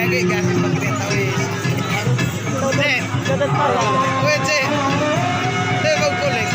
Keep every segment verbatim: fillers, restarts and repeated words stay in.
Oke, guys, kita tahu. Cek. Weh, cek. Teh, bau kulit.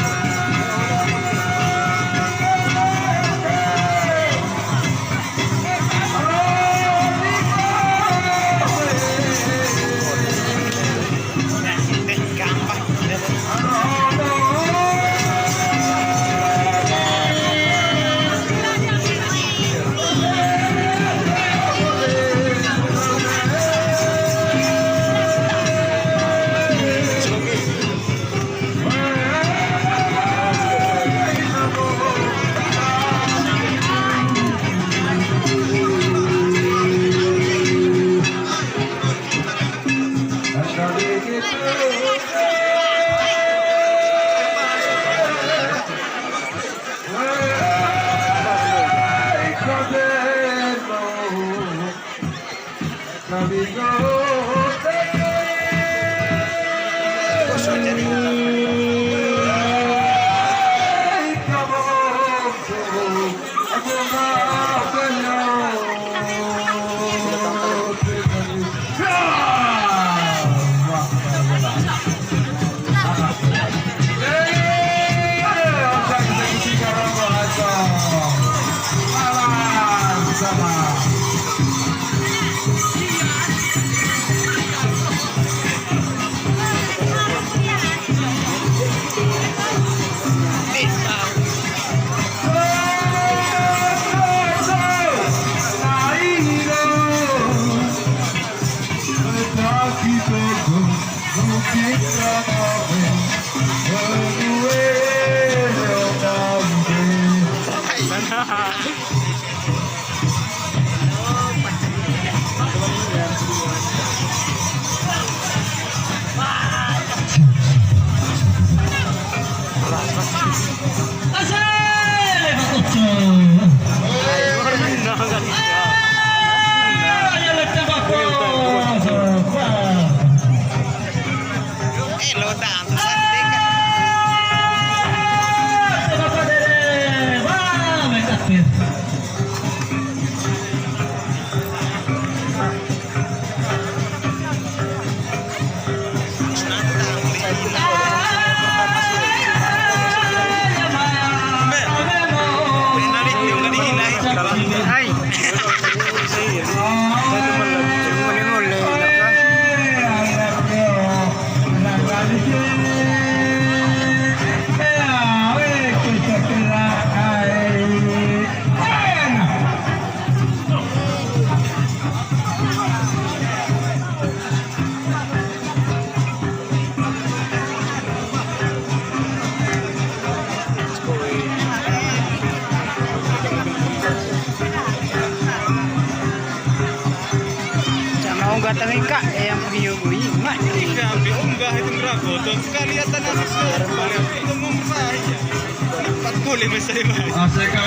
Sama unggah tengika, eh, yang video gue, mak. Iya, ambil unggah itu ngerabot. Tuh, kelihatan anak sekolah, kelihatan itu mumpah, iya. Empat puluh lima saya, Mas. Sudah, sudah.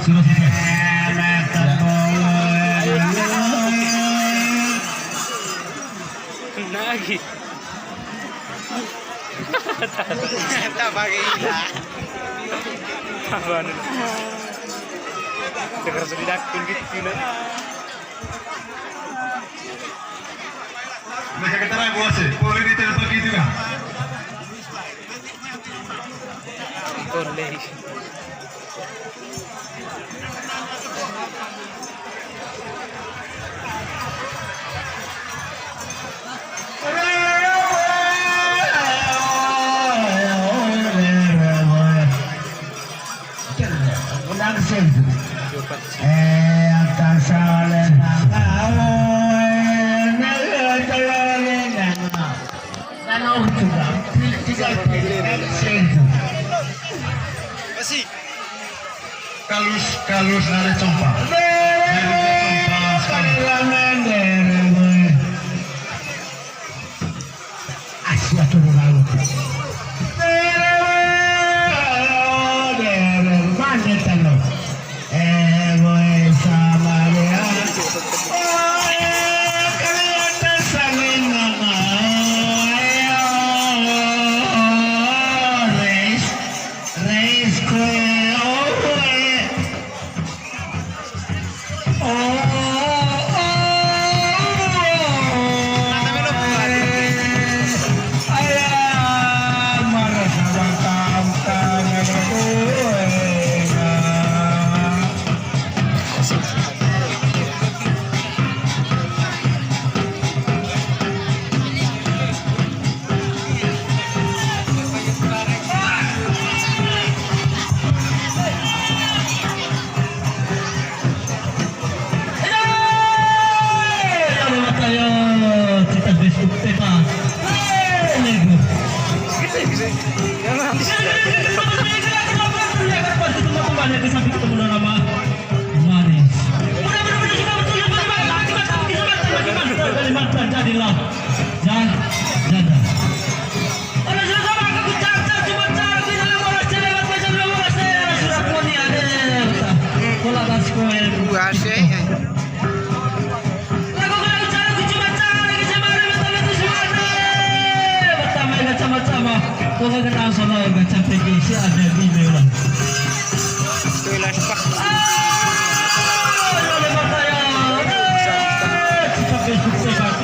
Sudah selesai. Lagi. Tak bagi lah. Tambah dulu. Dengar sedih dakun gitu, nah. Mereka kata ragu aja, boleh ditelepon gitu kan? Boleh. Undang sing. Eh, angka sale nang awe, nang awe, nang awe. Nang awe juga. Tiga, tiga, sing. Kalus, kalus nare compa. Nare compa, kameramen, nare, nare. Asia turun laut. Dere, dere, mane tano. Eh, boy, sama dia. Oh, eh, kelihatan saling nama. Ayo, Reis, Reis, kue, oh, eh. Manis. Kalimantan jadilah. Jan-, janda. Orang sudah sama aku cacat, cuma cara kita lima belas cewek, empat belas cewek, lima belas cewek, orang sudah kau ni ada. Bola basket. Gua sih. Lagu kena bicara, aku cuma cara, lagi cuma ada, betul itu semua ada. Pertama, yang sama-sama. Gua nggak kenal sama orang cantik, si ada di Medan. Tuh, lah, sepak. Ah, ada matanya. Eh, kita besok, besok.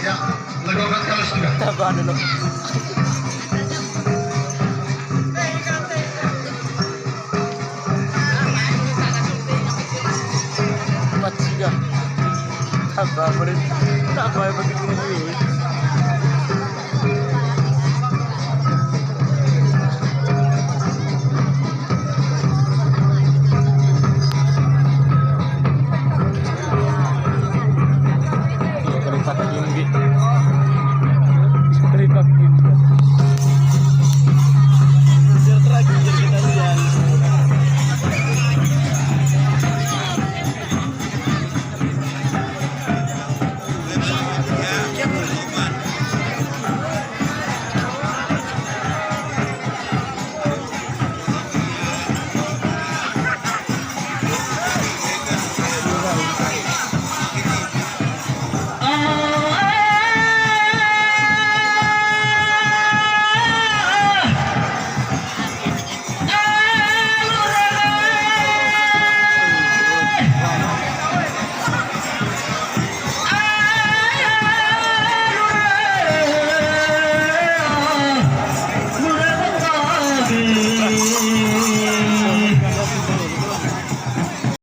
Ya, lagu angkat kalus juga. Tambah dulu. Empat tiga. Tambah boleh. Tambah begitu.